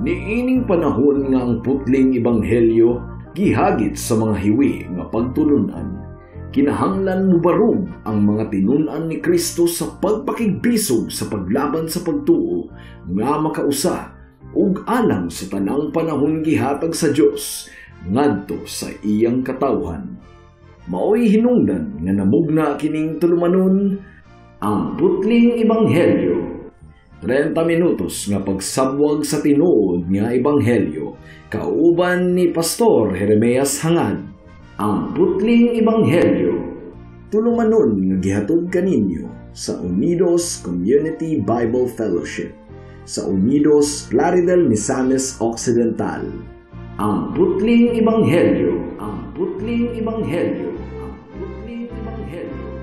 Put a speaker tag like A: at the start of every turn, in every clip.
A: Niining panahon nga ang putling ebanghelyo gihagit sa mga hiwi nga pagtulunan, kinahanglan mubarog ang mga tinun-an ni Kristo sa pagpakigbisog sa paglaban sa pagtuo nga makausa ug alang sa tanang panahon gihatag sa Dios ngadto sa iyang katawhan. Maoy hinungdan nga namugna kining tulumanon ang putling ebanghelyo. 30 minutos nga pagsabwag sa tinuod nga ebanghelyo kauban ni Pastor Jeremias Hangad. Ang putling ebanghelyo, tulumanon nga gihatod kaninyo sa Unidos Community Bible Fellowship sa Unidos, Plaridel, Misamis Occidental. Ang putling ebanghelyo, ang putling ebanghelyo, ang putling ebanghelyo.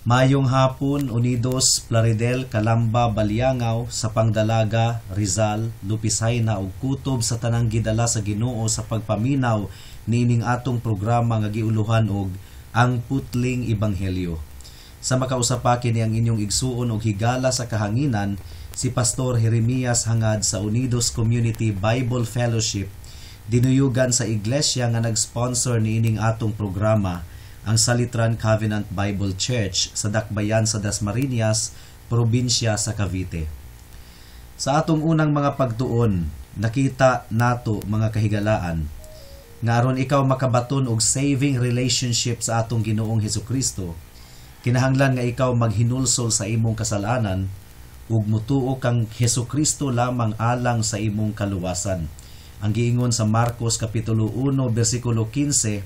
B: Mayong hapon, Unidos, Plaridel, Calamba, Baliangao, sa Pangdalaga, Rizal, Lupisayna ug kutob sa tanang gidala sa Ginoo sa pagpaminaw niining atong programa nga giuluhan og Ang Putling Ebanghelyo. Sa makausa pa kini ang inyong igsuon og higala sa kahanginan, si Pastor Jeremias Hangad sa Unidos Community Bible Fellowship, dinuyugan sa iglesia nga nag-sponsor niining atong programa, ang Salitran Covenant Bible Church sa Dakbayan sa Dasmariñas, probinsya sa Cavite. Sa atong unang mga pagtuon, nakita nato mga kahigalaan nga aron ikaw makabaton og saving relationship sa atong Ginoong Hesukristo, kinahanglan nga ikaw maghinulsol sa imong kasalanan ug mutuo kang Hesukristo lamang alang sa imong kaluwasan. Ang giingon sa Marcos Kapitulo 1, versikulo 15,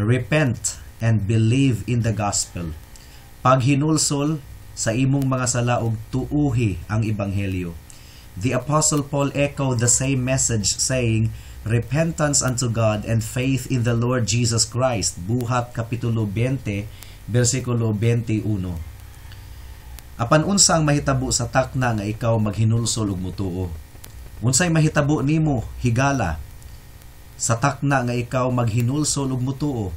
B: "Repent and believe in the gospel." Paghinulsol sa imong mga sala og tuuhi ang ebanghelyo. The Apostle Paul echoed the same message saying, "Repentance unto God and faith in the Lord Jesus Christ." Buhat Kapitulo 20, versikulo 21. Apan unsa ang mahitabo sa takna nga ikaw maghinulsol og mutuo? Unsay mahitabo nimo, higala, sa takna nga ikaw maghinulsol og mutuo?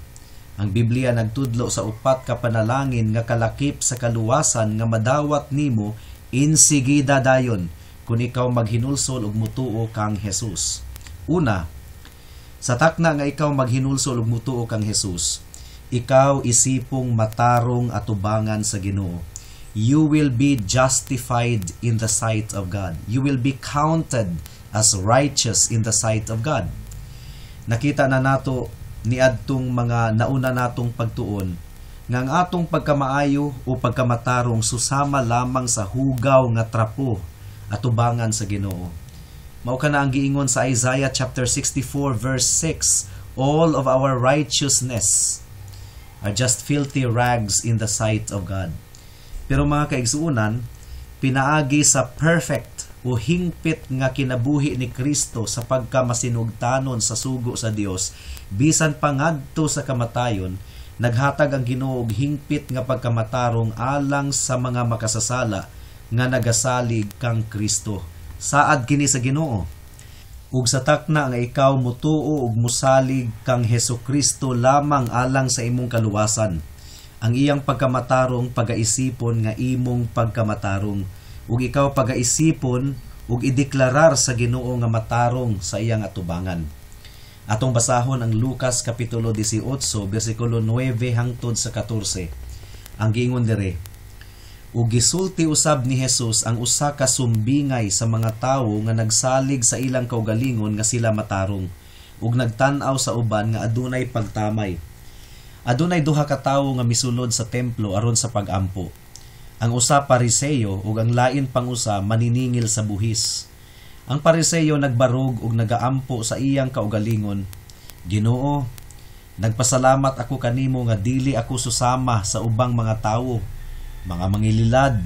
B: Ang Biblia nagtudlo sa upat ka panalangin nga kalakip sa kaluwasan nga madawat nimo insigida dayon kung ikaw maghinulsol og mutuo kang Jesus. Una, sa takna nga ikaw maghinulsol og mutuo kang Jesus, ikaw isipong matarong atubangan sa Ginoo. You will be justified in the sight of God. You will be counted as righteous in the sight of God. Nakita na nato niadtong mga nauna natong pagtuon nga ang atong pagkamaayo o pagkamatarong susama lamang sa hugaw nga trapo atubangan sa Ginoo. Mao kana ang giingon sa Isaiah chapter 64 verse 6, "All of our righteousness are just filthy rags in the sight of God." Pero mga kaigsuonan, pinaagi sa perfect o hingpit nga kinabuhi ni Kristo sa pagkamasinugtanon sa sugo sa Dios, bisan pangadto sa kamatayon, naghatag ang Ginoo og hingpit nga pagkamatarong alang sa mga makasasala nga nagasalig kang Kristo. Saad kini sa Ginoo. Ug sa takna nga ikaw mutuo ug musalig kang Hesukristo lamang alang sa imong kaluwasan, ang iyang pagkamatarong pagaisipon nga imong pagkamatarong, ug ikaw pagaisipon ug ideklarar sa Ginoo nga matarong sa iyang atubangan. Atong basahon ang Lucas Kapitulo 18, versikulo 9 hangtod sa 14. Ang giingon dire, "Ug gisulti usab ni Jesus ang usa ka sumbingay sa mga tawo nga nagsalig sa ilang kaugalingon nga sila matarong, ug nagtan-aw sa uban nga adunay pagtamay. Adunay duha ka tawo nga misulod sa templo aron sa pagampo. Ang usa Pariseo ug ang lain pang usa maniningil sa buhis. Ang Pariseo nagbarog ug nagaampo sa iyang kaugalingon, Ginoo, nagpasalamat ako kanimo nga dili ako susama sa ubang mga tawo, mga mangililad,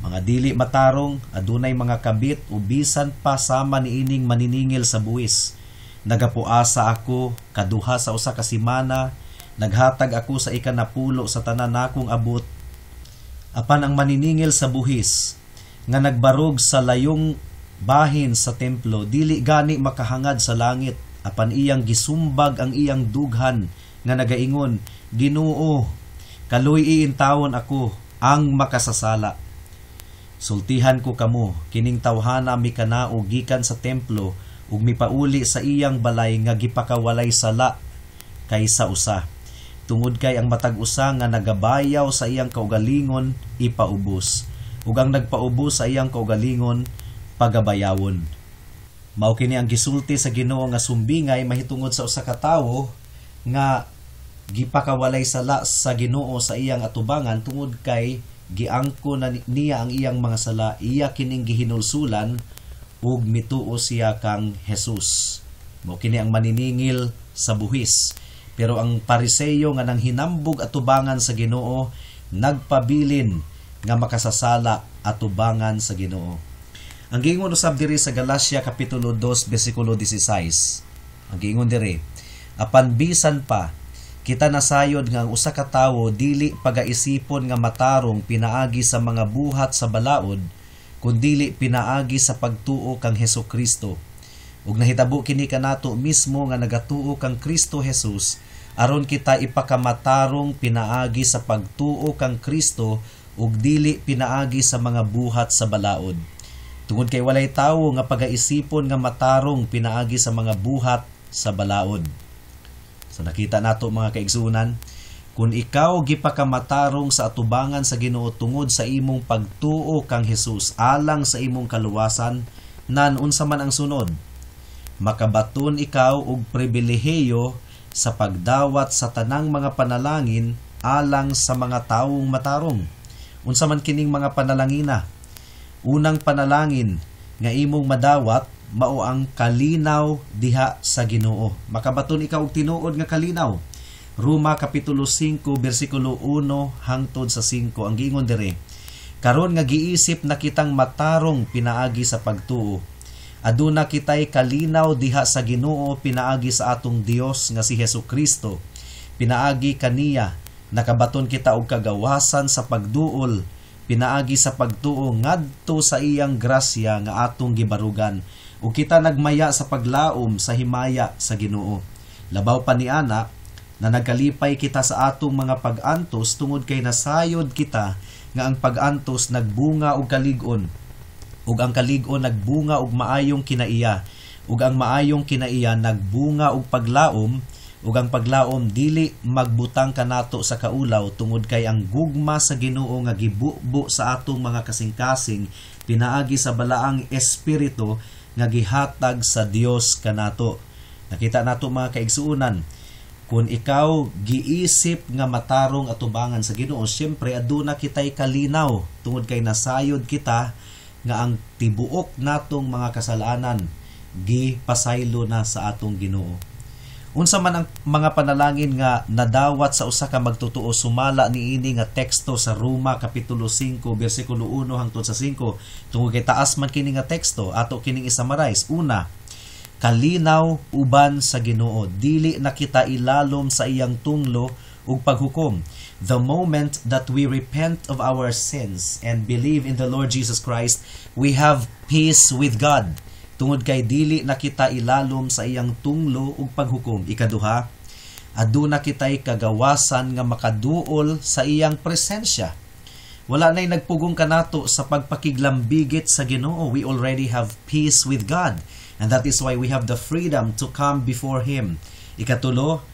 B: mga dili matarong, adunay mga kabit o bisan pa sama niining maniningil sa buwis. Nagapuasa ako kaduha sa usa ka semana, naghatag ako sa ikanapulo sa tanan nakong abot. Apan ang maniningil sa buhis nga nagbarog sa layong bahin sa templo, dili gani makahangad sa langit, apan iyang gisumbag ang iyang dughan nga nagaingon, "Ginoo, kaluy-i intawon ako ang makasasala." Sultihan ko kamo, kining tawhana mikanaog gikan sa templo ug mipauli sa iyang balay nga gipakawalay sala kaysa usa. Tungod kay ang matag usa nga nagabayaw sa iyang kaugalingon ipaubos, ug ang nagpaubos sa iyang kaugalingon pagabayawon. Mao kini ang gisulti sa Ginoo nga sumbingay mahitungod sa usa ka tawo nga gipakawalay sala sa Ginoo sa iyang atubangan tungod kay giangko na niya ang iyang mga sala, iya kining gihinulsulan ug mituo siya kang Jesus. Mao kini ang maniningil sa buhis. Pero ang Pariseyo nga nanghinambog atubangan sa Ginoo, nagpabilin nga makasasala atubangan sa Ginoo. Ang giingon usab diri sa Galatia kapitulo 2 bersikulo 16. Ang giingon diri, apan bisan pa kita nasayod nga ang usa ka tawo dili pagaisipon nga matarong pinaagi sa mga buhat sa balaod, kundili pinaagi sa pagtuo kang Hesukristo. Ug nahitabo kini kanato mismo nga nagatuo kang Kristo Jesus, aron kita ipakamatarong pinaagi sa pagtuo kang Kristo ug dili pinaagi sa mga buhat sa balaod. Tungod kay walay tawo nga pagaisipon nga matarong pinaagi sa mga buhat sa balaod. So nakita nato, mga kaigsuonan, kung ikaw gipakamatarong sa atubangan sa Ginoo tungod sa imong pagtuo kang Jesus alang sa imong kaluwasan, nan unsa man ang sunod? Makabaton ikaw og pribilehiyo sa pagdawat sa tanang mga panalangin alang sa mga tawong matarong. Unsa man kining mga panalangina? Unang panalangin nga imong madawat mao ang kalinaw diha sa Ginoo. Makabaton ikaw og tinuod nga kalinaw. Roma kapitulo 5 bersikulo 1 hangtod sa 5, ang giingon diri, karon nga giisip na kitang matarong pinaagi sa pagtuo, aduna kitay kalinaw diha sa Ginoo pinaagi sa atong Dios nga si Hesukristo. Pinaagi kaniya nakabaton kita og kagawasan sa pagduol pinaagi sa pagtuo ngadto sa iyang grasya nga atong gibarugan, ug kita nagmaya sa paglaom sa himaya sa Ginoo. Labaw pa niana na nagkalipay kita sa atong mga pag-antos tungod kay nasayod kita nga ang pag-antos nagbunga og kalig-on, ug ang kalig-on nagbunga og maayong kinaiya, ug ang maayong kinaiya nagbunga og paglaom, ug ang paglaom dili magbutang kanato sa kaulaw tungod kay ang gugma sa Ginoo nga gibubo sa atong mga kasing-kasing pinaagi sa balaang espiritu nga gihatag sa Dios kanato. Nakita nato, mga kaigsuonan, kung ikaw giisip nga matarong atubangan sa Ginoo, siyempre aduna kitay kalinaw tungod kay nasayod kita nga ang tibuok natong mga kasalanan gipasaylo na sa atong Ginoo. Unsa man ang mga panalangin nga nadawat sa usa ka magtotoo sumala niini nga teksto sa Roma kapitulo 5 bersikulo 1 hangtod sa 5? Tungod kay taas man kini nga teksto, ato kining i-summarize. Una, kalinaw uban sa Ginoo. Dili na kita ilalom sa iyang tunglo ug paghukom. The moment that we repent of our sins and believe in the Lord Jesus Christ, we have peace with God. Tungod kay dili na kita ilalom sa iyang tunglo ug paghukom. Ikaduha, aduna kitay kagawasan nga makaduol sa iyang presensya. Wala na'y nagpugong kanato sa pagpakiglambigit sa Ginoo. We already have peace with God. And that is why we have the freedom to come before Him. Ikatulo,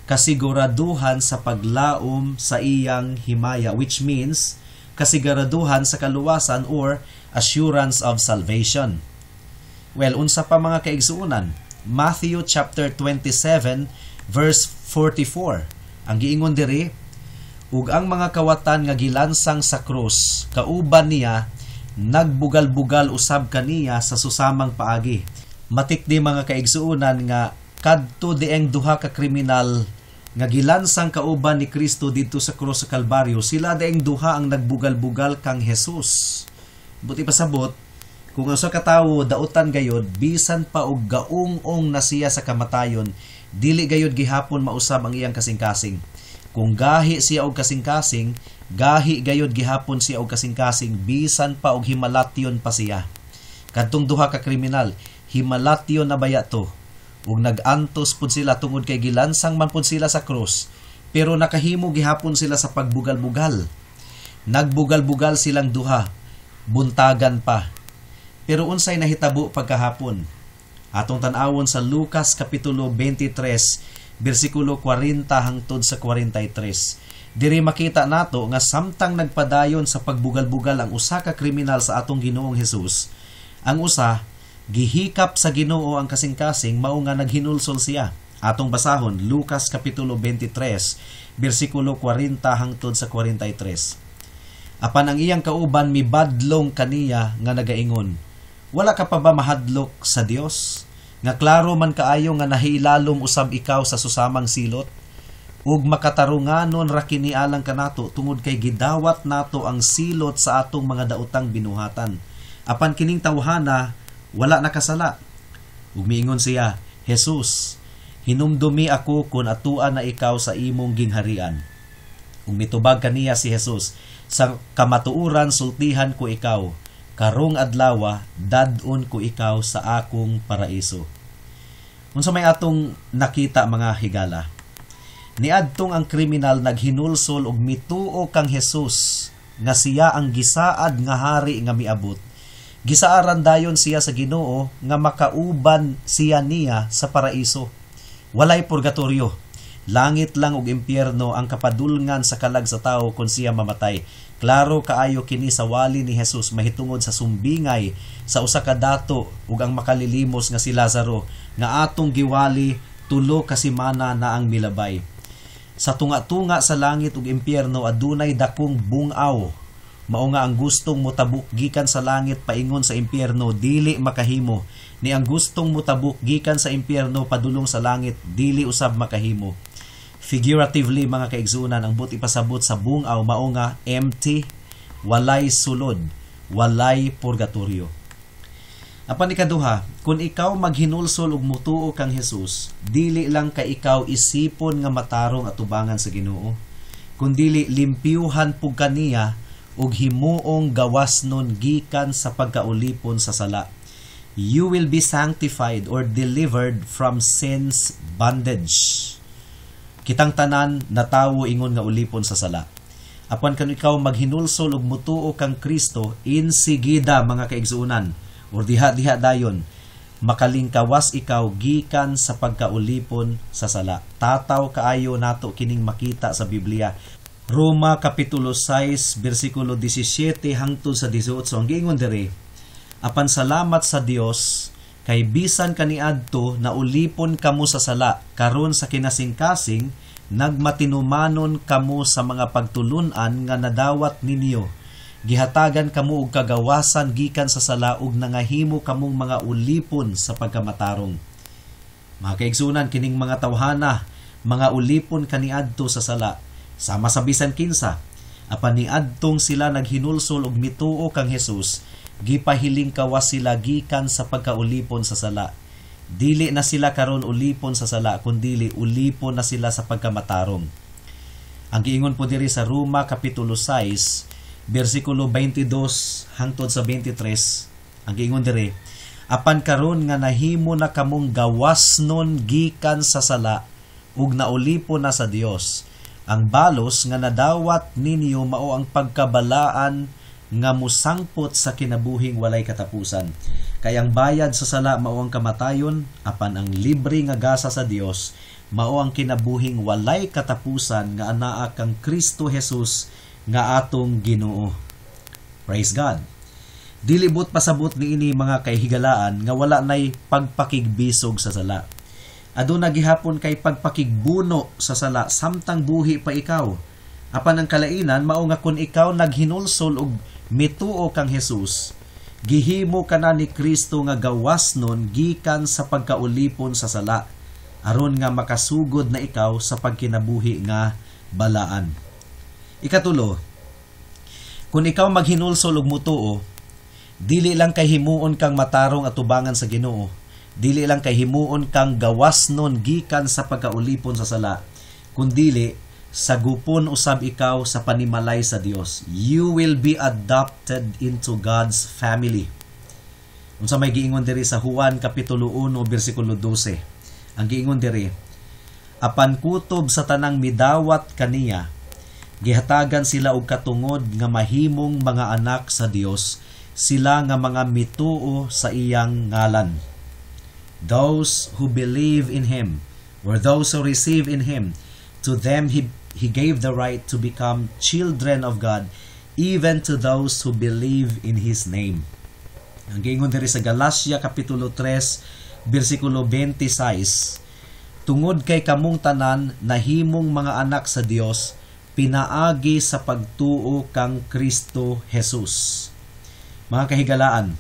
B: kasiguraduhan sa paglaom sa iyang himaya, which means kasiguraduhan sa kaluwasan or assurance of salvation. Well, unsa pa, mga kaigsuonan? Matthew chapter 27 verse 44. Ang giingon diri, ug ang mga kawatan nga gilansang sa krus kauban niya nagbugal-bugal usab kaniya sa susamang paagi. Matikdi, mga kaigsuonan, nga kadto dieng duha ka kriminal nga gilansang kauban ni Kristo didto sa krus sa Kalbaryo, sila dieng duha ang nagbugal-bugal kang Jesus. Buot ipasabot, kung ang usa ka tawo dautan gayod, bisan pa og gaung-ong na siya sa kamatayon, dili gayod gihapon mausab ang iyang kasing-kasing. Kung gahi siya og kasing-kasing, gahi gayod gihapon siya og kasing-kasing bisan pa og himalatyon pa siya. Kadtong duha ka kriminal, himalatyon na baya to. Ug nag-antos pud sila tungod kay gilansang man pud sila sa krus, pero nakahimo gihapon sila sa pagbugal-bugal. Nagbugal-bugal silang duha, buntagan pa. Pero unsay nahitabo pagkahapon? Atong tan-awon sa Lucas Kapitulo 23, bersikulo 40 hangtod sa 43. Diri makita nato nga samtang nagpadayon sa pagbugal-bugal ang usa ka kriminal sa atong Ginoong Hesus, ang usa gihikap sa Ginoo ang kasing-kasing, mao nga naghinulsol siya. Atong basahon Lucas Kapitulo 23, bersikulo 40 hangtod sa 43. Apan ang iyang kauban mibadlong kaniya nga nagaingon, "Wala ka pa ba mahadlok sa Dios? Nga klaro man kaayo nga nahilalom usab ikaw sa susamang silot? Ug makatarunganon ra kini alang kanato tungod kay gidawat nato ang silot sa atong mga daotang binuhatan. Apan kining tawhana wala nakasala." Ug miingon siya, "Jesus, hinumdumi ako kun atua na ikaw sa imong gingharian." Ug mitubag kaniya si Jesus, "Sa kamatuoran sultihan ko ikaw, karong adlawa dad-on ko ikaw sa akong paraiso." Unsa may atong nakita, mga higala? Niadtong ang kriminal naghinulsol og mituo kang Jesus nga siya ang gisaad nga hari nga miabot. Gisaaran dayon siya sa Ginoo nga makauban siya niya sa paraiso. Walay purgatorio. Langit lang og impyerno ang kapadulngan sa kalag sa tawo kung siya mamatay. Klaro kaayo kini sa wali ni Jesus mahitungod sa sumbingay sa usa ka dato ug ang makalilimos nga si Lazaro nga atong giwali 3 ka semana na ang milabay. Sa tunga-tunga sa langit ug impyerno adunay dakong bungaw. Mao nga ang gustong motabok gikan sa langit paingon sa impyerno dili makahimo, ni ang gustong motabok gikan sa impyerno padulong sa langit dili usab makahimo. Figuratively, mga kaigsunan, ang but ipasabot sa bungaw mao nga empty, walay sulod, walay purgatorio. Apan ikaduha, kung ikaw maghinulsol ug mutuo kang Jesus, dili lang ka ikaw isipon nga matarong atubangan sa Ginoo, kundili limpyuhan pug kaniya ug himuong gawas nun gikan sa pagkaulipon sa sala. You will be sanctified or delivered from sin's bondage. Kitang tanan natawo ingon nga ulipon sa sala. Apan kan ikaw maghinulsol ug mutuo kang Kristo, insigida, mga kaigsuonan, or diha-diha dayon, makalingkawas ikaw gikan sa pagkaulipon sa sala. Tataw kaayo nato kining makita sa Biblia. Roma Kapitulo 6, bersikulo 17 hangtod sa 18, ang giingon diri, "Apan salamat sa Dios kay bisan kaniadto naulipon kamo sa sala, karon sa kinasingkasing nagmatinumanon kamo sa mga pagtulun-an nga nadawat ninyo. Gihatagan kamo og kagawasan gikan sa sala ug nangahimo kamong mga ulipon sa pagkamatarong." Mga kaigsunan, kining mga tawhana, mga ulipon kaniadto sa sala, sama sa bisan kinsa. Apan niadtong sila naghinulsol og mituo kang Jesus, gipahiling kawas sila gikan sa pagkaulipon sa sala. Dili na sila karon ulipon sa sala, kundili ulipon na sila sa pagkamatarong. Ang giingon po diri sa Roma Kapitulo 6, bersikulo 22 hangtod sa 23, ang giingon diri, "Apan karon nga nahimo na kamong gawas nun gikan sa sala ug naulipon na sa Dios, ang balos nga nadawat ninyo mao ang pagkabalaan nga musangpot sa kinabuhing walay katapusan. Kay ang bayad sa sala mao ang kamatayon, apan ang libre nga gasa sa Dios mao ang kinabuhing walay katapusan nga anaa kang Kristo Jesus nga atong Ginoo." Praise God. Dilibot pasabot niini, mga kahigalaan, nga wala nay pagpakigbisog sa sala. Aduna gihapon kay pagpakigbuno sa sala samtang buhi pa ikaw. Apan ang kalainan mao nga kun ikaw naghinulsol og mituo kang Jesus, gihimo ka na ni Kristo nga gawas nun gikan sa pagkaulipon sa sala, aron nga makasugod na ikaw sa pagkinabuhi nga balaan. Ikatulo, kung ikaw maghinulsol og mutuo, dili lang kay himuon kang matarong atubangan sa Ginoo, dili lang kay himuon kang gawas nun gikan sa pagkaulipon sa sala, kundili Sagupon usab ikaw sa panimalay sa Dios. You will be adopted into God's family. Unsa may giingon diri sa Juan kapitulo 1 bersikulo 12? Ang giingon diri, apan kutob sa tanang midawat kaniya, gihatagan sila og katungod nga mahimong mga anak sa Dios, sila nga mga mituo sa iyang ngalan. Those who believe in Him or those who receive in Him, to them He gave the right to become children of God, even to those who believe in His name. Ang giingon diri sa Galatia kapitulo 3 bersikulo 26, tungod kay kamong tanan nahimong mga anak sa Dios pinaagi sa pagtuo kang Kristo Jesus. Mga kahigalaan,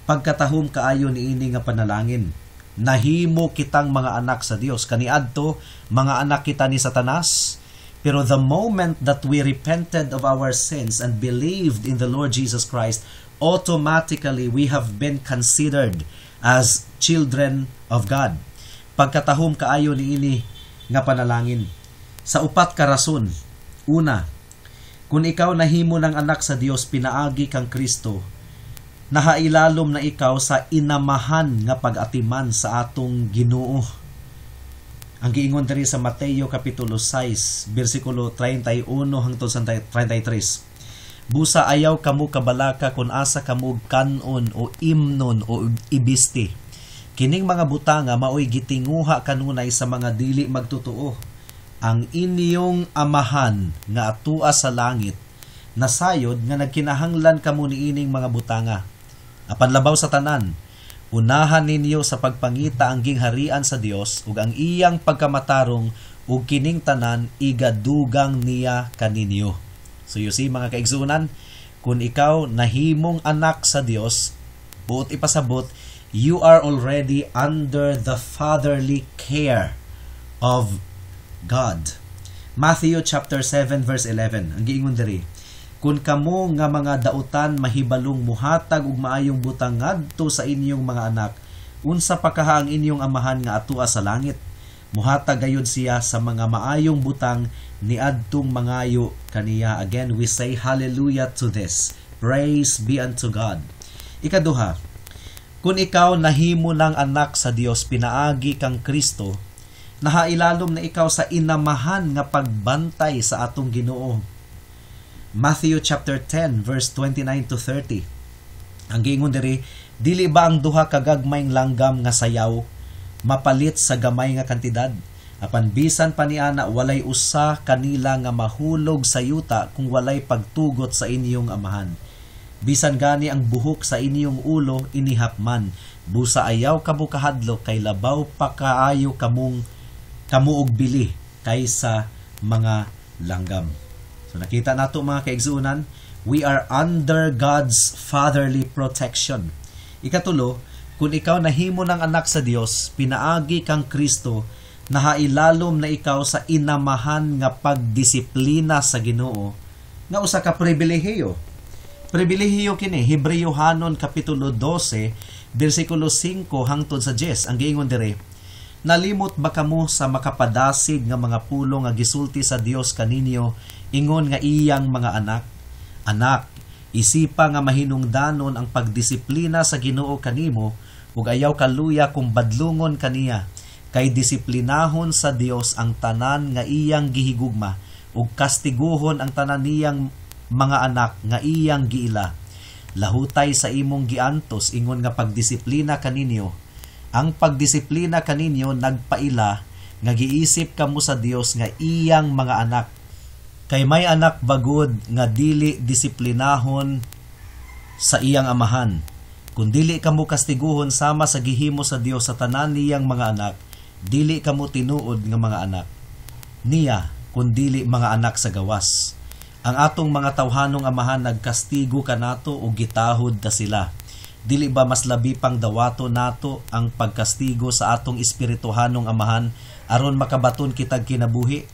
B: pagkatahom kaayo niini nga panalangin, nahimo kitang mga anak sa Dios. Kaniadto mga anak kita ni Satanas, pero the moment that we repented of our sins and believed in the Lord Jesus Christ, automatically we have been considered as children of God. Pagkatahom kaayo niini nga panalangin sa upat ka rason. Una, kung ikaw nahimo ng anak sa Dios pinaagi kang Kristo, nahailalom na ikaw sa inamahan nga pag-atiman sa atong Ginoo. Ang giingon diri sa Mateo kapitulo 6 bersikulo 31 hangtod sa 33. Busa ayaw kamo kabalaka kung asa kamo kan-on o imnon o ibisti. Kining mga butanga maoy gitinguha kanunay sa mga dili magtotoo. Ang inyong amahan nga atua sa langit nasayod nga nagkinahanglan kamo niining mga butanga. Apan labaw sa tanan, unahan ninyo sa pagpangita ang gingharian sa Dios ug ang iyang pagkamatarong, ug kining tanan igadugang niya kaninyo. So you see, mga kaigsuonan, kung ikaw nahimong anak sa Dios, buot ipasabot, you are already under the fatherly care of God. Matthew chapter 7 verse 11, ang giingon diri, kung kamo nga mga dautan mahibalong muhatag og maayong butang ngadto sa inyong mga anak, unsa pa kaha ang inyong amahan nga atua sa langit? Muhatag gayud siya sa mga maayong butang niadtong mangayo kaniya. Again, we say hallelujah to this. Praise be unto God. Ikaduha, kung ikaw nahimo ng anak sa Dios pinaagi kang Kristo, nahailalom na ikaw sa inamahan nga pagbantay sa atong Ginoo. Matthew chapter 10 verse 29 to 30. Ang giingon diri, dili ba ang duha ka gagmayng langgam nga sayaw mapalit sa gamay nga kantidad? Apan bisan pa niana walay usa kanila nga mahulog sa yuta kung walay pagtugot sa inyong amahan. Bisan gani ang buhok sa inyong ulo inihap man. Busa ayaw kamo kahadlok, kay labaw pa kaayo kamong kamo og bili kaysa mga langgam. So nakita nato, mga kaigsuonan, we are under God's fatherly protection. Ikatulo, kung ikaw nahimo ng anak sa Dios pinaagi kang Kristo, nahailalom na ikaw sa inamahan nga pagdisiplina sa Ginoo nga usa ka pribilehiyo. Pribilehiyo kini. Hebreohanon kapitulo 12 bersikulo 5 hangtod sa 10. Ang giingon dire, nalimot ba kamo sa makapadasig nga mga pulong nga gisulti sa Dios kaninyo ingon nga iyang mga anak? Anak, isipa nga mahinungdanon ang pagdisiplina sa Ginoo kanimo ug ayaw kaluya kung badlungon kaniya, kay disiplinahon sa Dios ang tanan nga iyang gihigugma ug kastiguhon ang tanan niyang mga anak nga iyang giila. Lahutay sa imong giantos ingon nga pagdisiplina kaninyo. Ang pagdisiplina kaninyo nagpaila nga giisip kamo sa Dios nga iyang mga anak. Kay may anak bagod nga dili disiplinahon sa iyang amahan. Kung dili kamo kastiguhon sama sa gihimo sa Dios sa tanan niyang mga anak, dili kamo tinuod nga mga anak niya, kun dili mga anak sa gawas. Ang atong mga tawhanong amahan nagkastigo kanato o gitahod ta sila. Dili ba mas labi pang dawato nato ang pagkastigo sa atong espirituhanong amahan aron makabaton kitag kinabuhi?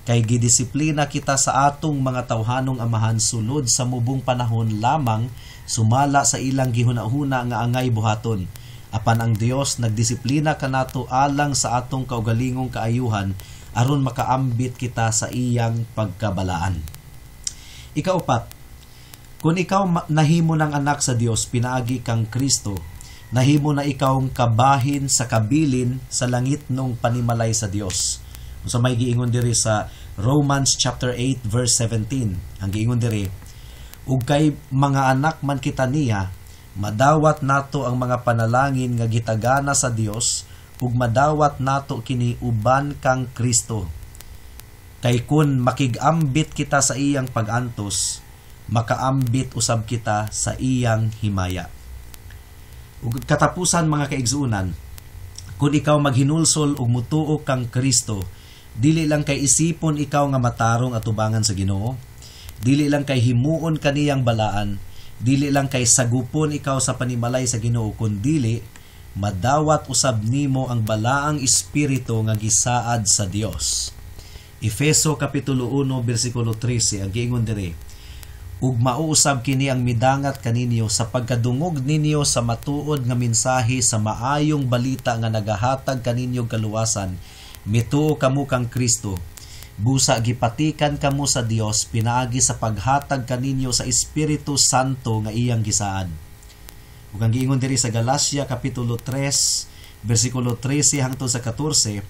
B: Kay gidisiplina kita sa atong mga tawhanong amahan sulod sa mubong panahon lamang, sumala sa ilang gihuna-huna nga angay buhaton. Apan ang Dios nagdisiplina kanato alang sa atong kaugalingong kaayuhan, aron makaambit kita sa iyang pagkabalaan. Ikaupat, kung ikaw nahimo ng anak sa Dios pinaagi kang Kristo, nahimo na ikaw kabahin sa kabilin sa langit nung panimalay sa Dios. Unsa may giingon diri sa Romans chapter 8 verse 17? Ang giingon diri, ug kay mga anak man kita niya, madawat nato ang mga panalangin nga gitagana sa Dios ug madawat nato kini uban kang Kristo. Kay kun makig-ambit kita sa iyang pag-antos, makaambit usab kita sa iyang himaya. Ug katapusan, mga kaigsuonan, kung ikaw maghinulsol ug mutuo kang Kristo, dili lang kay isipon ikaw nga matarong atubangan sa Ginoo, dili lang kay himuon kaniyang balaan, dili lang kay sagupon ikaw sa panimalay sa Ginoo, kundili madawat usab nimo ang balaang espiritu nga gisaad sa Dios. Efeso kapitulo 1 bersikulo 13, ang giingon diri, ug mauusab kini ang midangat kaninyo sa pagkadungog ninyo sa matuod nga mensahe sa maayong balita nga nagahatag kaninyo kaluwasan, mituo kamo kang Kristo. Busa gipatikan kamo sa Dios pinaagi sa paghatag kaninyo sa Espiritu Santo nga iyang gisaad. Ug ang giingon diri sa Galacia kapitulo 3 bersikulo 13 hangtod sa 14,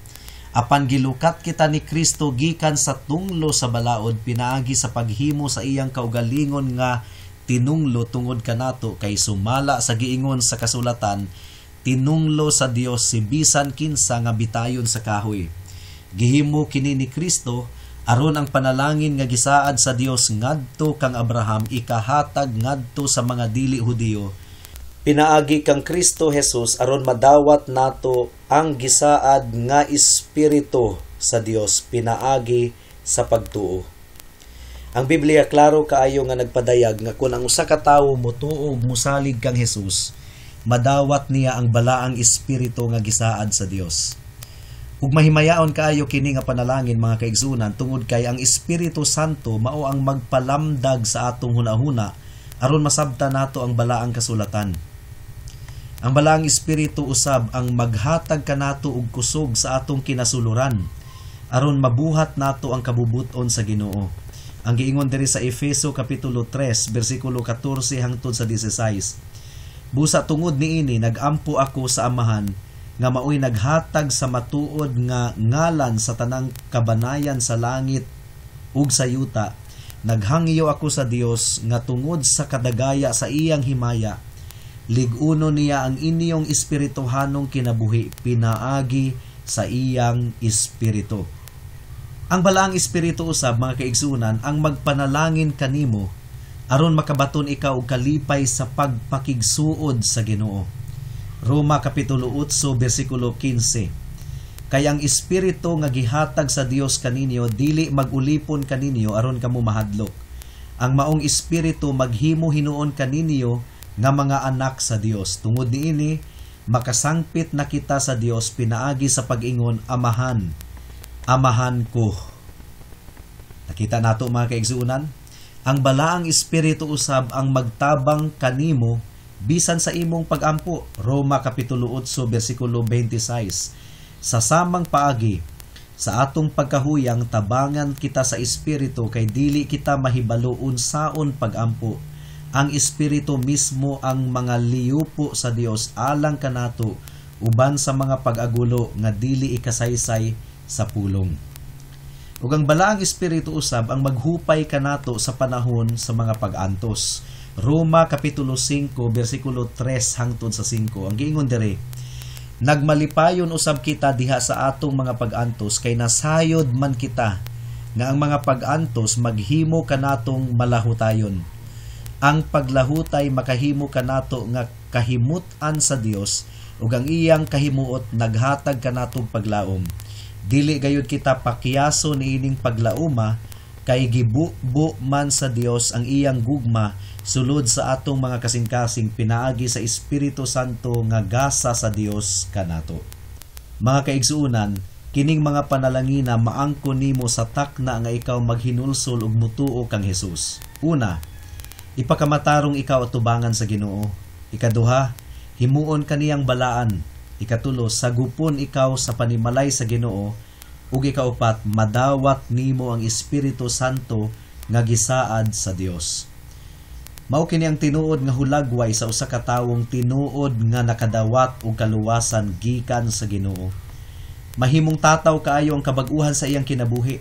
B: apan gilukat kita ni Kristo gikan sa tunglo sa balaod pinaagi sa paghimo sa iyang kaugalingon nga tinunglo tungod kanato, kay sumala sa giingon sa kasulatan, tinunglo sa Dios si bisan kinsa nga bitayon sa kahoy. Gihimo kini ni Kristo aron ang panalangin nga gisaad sa Dios ngadto kang Abraham ikahatag ngadto sa mga dili Hudiyo pinaagi kang Kristo Jesus, aron madawat nato ang gisaad nga espiritu sa Dios pinaagi sa pagtuo. Ang Biblia klaro kaayo nga nagpadayag nga kung ang usa ka tawo motuo ug mosalig kang Jesus, madawat niya ang balaang espiritu nga gisaad sa Dios. Ug mahimayaon kaayo kini nga panalangin, mga kaigsunan, tungod kay ang Espiritu Santo mao ang magpalamdag sa atong hunahuna aron masabta nato ang balaang kasulatan. Ang balaang espiritu usab ang maghatag kanato og kusog sa atong kinasuluran aron mabuhat nato ang kabubuton sa Ginoo. Ang giingon diri sa Efeso kapitulo 3 bersikulo 14 hangtod sa 16. Busa tungod niini nagampo ako sa Amahan nga maoy naghatag sa matuod nga ngalan sa tanang kabanayan sa langit ug sa yuta. Naghangyo ako sa Dios nga tungod sa kadagaya sa iyang himaya, lig-uno niya ang inyong espirituhanong kinabuhi pinaagi sa iyang espiritu. Ang balaang espiritu usab, mga kaigsunan, ang magpanalangin kanimo aron makabaton ikaw og kalipay sa pagpakigsuod sa Ginoo. Roma kapitulo 8 bersikulo 15. Kay ang espiritu nga gihatag sa Dios kaninyo dili magulipon kaninyo aron kamo mahadlok. Ang maong espiritu maghimo hinuon kaninyo nga mga anak sa Dios. Tungod niini makasangpit na kita sa Dios pinaagi sa pag-ingon, Amahan, Amahan ko. Nakita nato, mga kaigsuonan, ang balaang espiritu usab ang magtabang kanimo bisan sa imong pagampo. Roma kapitulo 8 bersikulo 26. Sa samang paagi sa atong pagkahuyang tabangan kita sa espiritu kay dili kita mahibalo unsaon pagampo. Ang espiritu mismo ang mga liyupo sa Dios alang kanato uban sa mga pag-agulo nga dili ikasaysay sa pulong. Ug ang balaang espiritu usab ang maghupay kanato sa panahon sa mga pag-antos. Roma kapitulo 5 bersikulo 3 hangtod sa 5. Ang giingon diri, nagmalipayon usab kita diha sa atong mga pag-antos kay nasayod man kita nga ang mga pag-antos maghimo kanatong malahutayon. Ang paglahutay makahimo kanato nga kahimut-an sa Dios ug ang iyang kahimuot naghatag kanatong paglaom. Dili gayud kita pakiyaso niining paglauma kay gibubo man sa Dios ang iyang gugma sulod sa atong mga kasing-kasing pinaagi sa Espiritu Santo nga gasa sa Dios kanato. Mga kaigsuonan, kining mga panalangina maangko nimo sa takna nga ikaw maghinulsol ug mutuo kang Hesus. Una, ipakamatarong ikaw atubangan sa Ginoo. Ikaduha, himuon kaniyang balaan. Ikatulo, sagupon ikaw sa panimalay sa Ginoo. Ug ikaupat, madawat nimo ang Espiritu Santo nga gisaad sa Dios. Mao kini ang tinuod nga hulagway sa usa ka tawong tinuod nga nakadawat og kaluwasan gikan sa Ginoo. Mahimong tataw kaayo ang kabag-uhan sa iyang kinabuhi.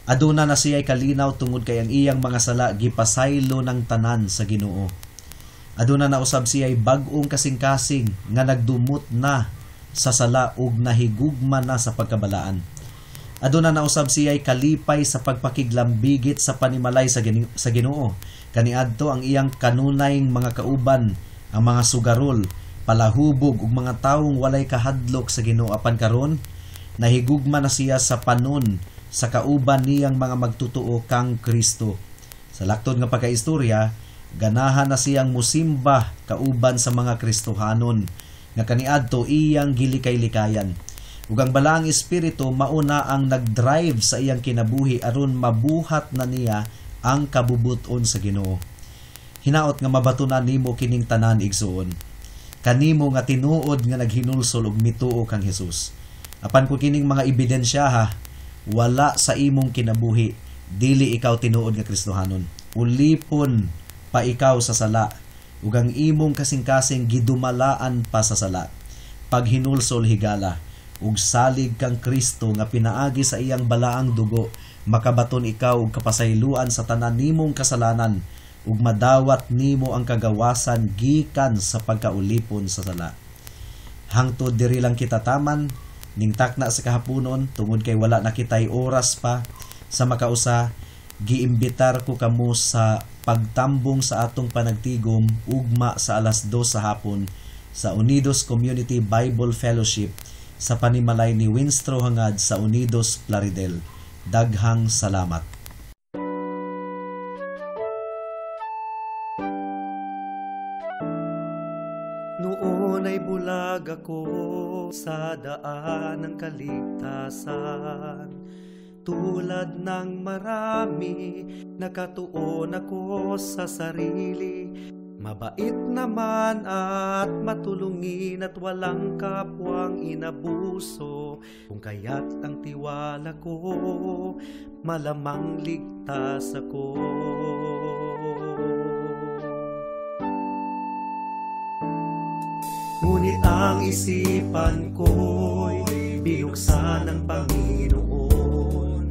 B: Aduna na siya'y kalinaw tungod kay ang iyang mga sala gipasaylo ng tanan sa Ginoo. Aduna na usab siya'y bag-ong kasing-kasing nga nagdumot na sa sala ug nahigugma na sa pagkabalaan. Aduna na usab siya'y kalipay sa pagpakiglambigit sa panimalay sa Ginoo. Kaniadto ang iyang kanunay mga kauban, ang mga sugarol, palahubog ug mga tawong walay kahadlok sa Ginoo. Apan karon nahigugma na siya sa panon sa kauban niyang mga magtutuo kang Kristo. Sa laktod nga pagkaistorya, ganahan na siyang musimba kauban sa mga Kristohanon nga kaniadto iyang gilikay-likayan. Ug ang balaang espiritu mauna ang nagdrive sa iyang kinabuhi aron mabuhat na niya ang kabubuton sa Ginoo. Hinaot nga mabatunan nimo kining tanan, igsuon. Kanimo nga tinuod nga naghinulsol og mituo kang Hesus. Apan kung kining mga ebidensya ha, wala sa imong kinabuhi, dili ikaw tinuod nga Kristohanon. Ulipon pa ikaw sa sala, ug ang imong kasing-kasing gidumalaan pa sa sala. Paghinulsol higala, ug salig kang Kristo nga pinaagi sa iyang balaang dugo, makabaton ikaw og kapasayloan sa tanan nimong kasalanan, ug madawat nimo ang kagawasan gikan sa pagkaulipon sa sala. Hangtod diri lang kita taman ning takna sa kahaponon, tungod kay wala na kitay oras pa sa makausa. Giimbitar ko kamo sa pagtambong sa atong panagtigom ugma sa 2:00 sa hapon sa Unidos Community Bible Fellowship sa panimalay ni Winstro Hangad sa Unidos, Plaridel. Daghang salamat.
C: Noon ay bulag ako sa daan ng kaligtasan. Tulad ng marami, nakatuon ako sa sarili. Mabait naman at matulungin at walang kapwang inabuso. Kung kaya't ang tiwala ko, malamang ligtas ako. Ngunit ang isipan ko'y binuksan ng Panginoon.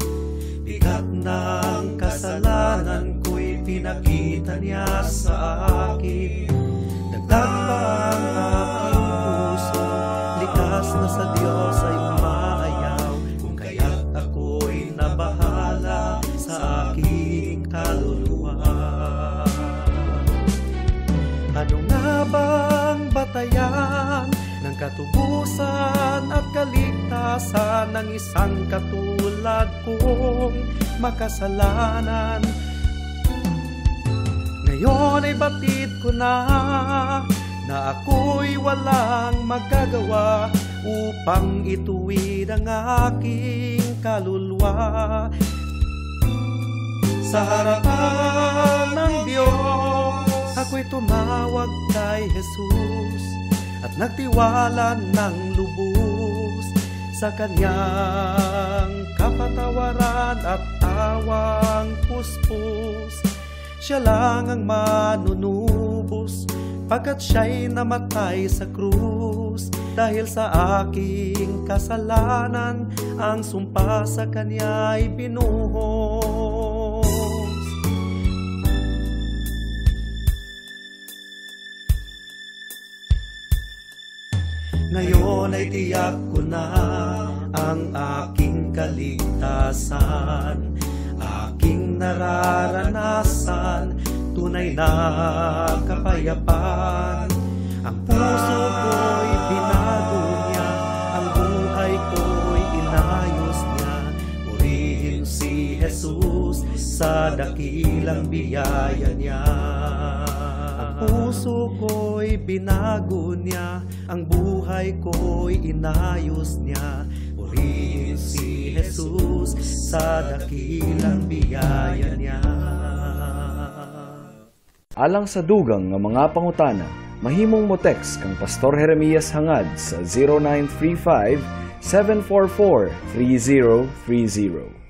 C: Bigat ng kasalanan ko'y pinakita niya sa akin. Dagdag pa ang aking puso, likas na sa Diyos ay umaayaw. Kung kaya't ako'y nabahala sa aking kaluluwa. Ano nga bang batayan ng katubusan at kaligtasan ng isang katulad kong makasalanan? Ngayon ay batid ko na na ako'y walang magagawa upang ituwid ang aking kaluluwa. Sa harapan ng Diyos, ako'y tumawag kay Jesus at nagtiwala ng lubos sa kanyang kapatawaran at awang puspos. Siya lang ang manunubos pagkat siya'y namatay sa krus. Dahil sa aking kasalanan, ang sumpa sa kanya'y binuhos. Ngayon ay tiyak ko na ang aking kaligtasan, aking nararanasan, tunay na kapayapaan. Ang puso ko'y binago niya, ang buhay ko'y inayos niya. Purihin si Jesus sa dakilang biyaya niya. Ang puso ko'y binago niya, ang buhay ko'y inayos niya. Purihin si Jesus sa dakilang biyaya niya.
A: Alang sa dugang nga mga pangutana, mahimong mo text kang Pastor Jeremias Hangad sa 0935-786-69 744-3030.